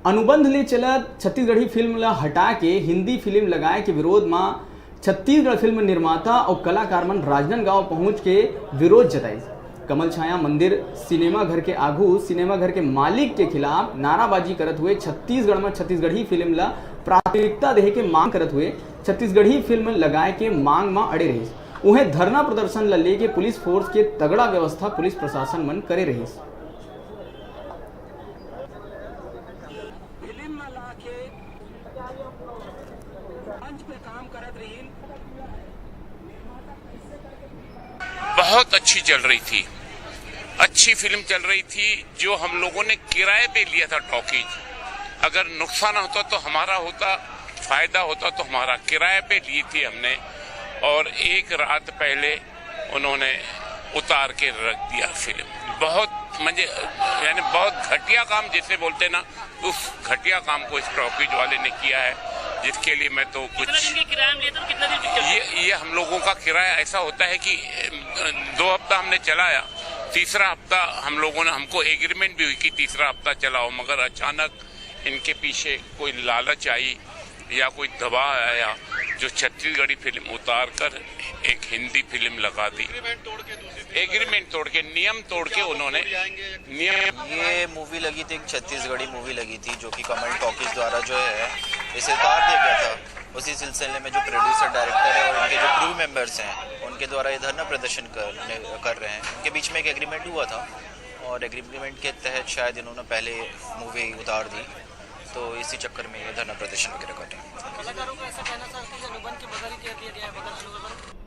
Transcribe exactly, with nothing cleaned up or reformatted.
अनुबंध ले चलत छत्तीसगढ़ी फिल्म ला हटा के हिंदी फिल्म लगाए के विरोध म छत्तीसगढ़ फिल्म निर्माता अउ कलाकार मन राजनांदगांव पहुंच के विरोध जताइस। कमल छाया मंदिर सिनेमा घर के आघू सिनेमा घर के मालिक के खिलाफ नाराबाजी करत हुए छत्तीसगढ़ म छत्तीसगढ़ी फिल्म ला प्राथमिकता देहे के मांग करत हुए छत्तीसगढ़ी फिल्म लगाए के मांग म अड़े रहिस। उहें धरना प्रदर्शन ला लेके पुलिस फोर्स के तगड़ा व्यवस्था पुलिस प्रशासन मन करे रहिस। फिल्म ला के मंच पे काम करत रहीन। बहुत अच्छी चल रही थी, अच्छी फिल्म चल रही थी। जो हम लोगों ने किराए पे लिया था टॉकीज, अगर नुकसान होता तो हमारा होता, फायदा होता तो हमारा। किराए पे ली थी हमने, और एक रात पहले उन्होंने उतार के रख दिया फिल्म। बहुत म्हणजे, यानी बहुत घटिया काम जिसे बोलते ना, उस घटिया काम को इस टॉकीज वाले ने किया है, जिसके लिए मैं तो कुछ कितना दिन के किराया में लिए थे और कितना दिन पिक्चर ये ये हम लोगों का किराया ऐसा होता है कि अ, दो हफ्ता हमने चलाया, तीसरा हफ्ता हम लोगों ने, हमको एग्रीमेंट भी हुई कि तीसरा हफ्ता चलाओ, मगर अचानक इनके पीछे कोई लालच आई या कोई दबाव आया जो छत्तीसगढ़ी फिल्म उतार कर एक हिंदी फिल्म लगा दी। एग्रीमेंट तोड़ के नियम तोड़ के उन्होंने नियम ये मूवी लगी थी, एक छत्तीसगढ़ी मूवी लगी थी जो कि कमल टॉकीज द्वारा जो है इसे उतार दिया गया था। उसी सिलसिले में जो प्रोड्यूसर डायरेक्टर है और उनके जो क्रू मेंबर्स हैं उनके द्वारा ये धरना प्रदर्शन करने कर रहे हैं। उनके बीच में एक एग्रीमेंट हुआ था और एग्रीमेंट के तहत शायद इन्होंने पहले मूवी उतार दी, तो इसी चक्कर में ये धरना प्रदर्शन वगैरह कर रहे हैं। कलाकारों का ऐसा कहना था कि अनुबंध की बदल कर दिया गया है, बदल अनुबंध।